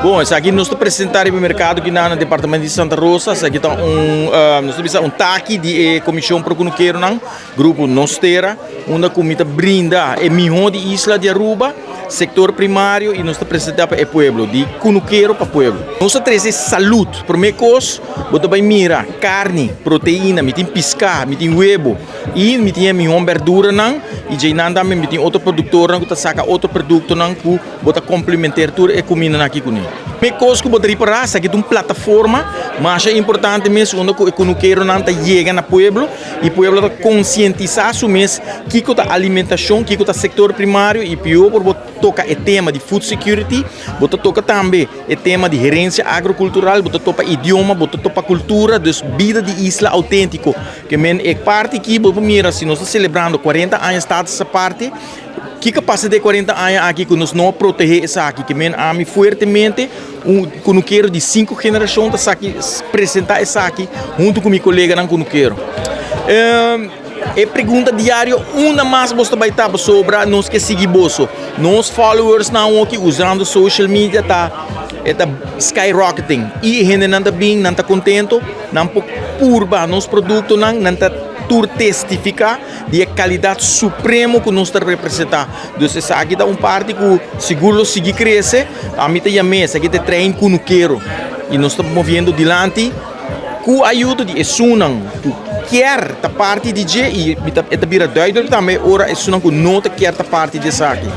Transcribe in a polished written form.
Bon, esaki nos ta presenta riba mercado aki na departamento di Santa Rosa. Esaki ta un, nos ta bisa un taki di e Comision Pro Cunukeronan, Grupo Nos Tera, unda cu mi ta brinda e miho di isla di Aruba, sector primario, y nos ta presenta pa e pueblo, di cunukero pa pueblo. Nos ta trece salud. Prome cos, bo ta bay mira carni, proteina, mi tin pisca, mi tin webo y mi tin e miho berduranan y djeinan tambe mi tin otro productornan cu ta saca otro productonan cu bo ta complementer tur e cumindanan aki cune. Prome cos cu bo ta ripara, esaki ta un plataforma masha importante mes unda cu e cunukeronan ta yega na pueblo y pueblo ta concientisa su mes kico ta alimentacion, kico ta sector primario y pio por bo toca e tema di food security, bo ta toca tambe e tema di herencia agrocultural, bo ta topa idioma, bo ta topa cultura, dus bida di isla autentico. Ke men e parti aki bo por mira si nos ta celebrando 40 aña status aparte, kiko pasa den 40 aña aki ku nos no a protege esaki? Ke men ami fuertemente un kunukero di sinku generashon ta saki presenta esaki huntu ku mi koleganan kunukero. E pregunta diario unda mas bos ta bai ta pasobra nos ke sigui boso. Nos followers nan awoki usando social media ta e ta skyrocketing i e hendenan ta bin nan ta kontento nan por purba nos produktonan, nan ta tur testifiká di e kalidat supremo ku nos ta representá. Dus esaki ta un parti ku sigur lo sigui krese. Ami ta yam'é esaki ta e trein kunukero i nos ta moviendo dilanti ku ayudo di esunnan ku kier ta parti di dje i e ta bira duidelijk tambe ora esunnan ku no ta kier ta parti di esaki.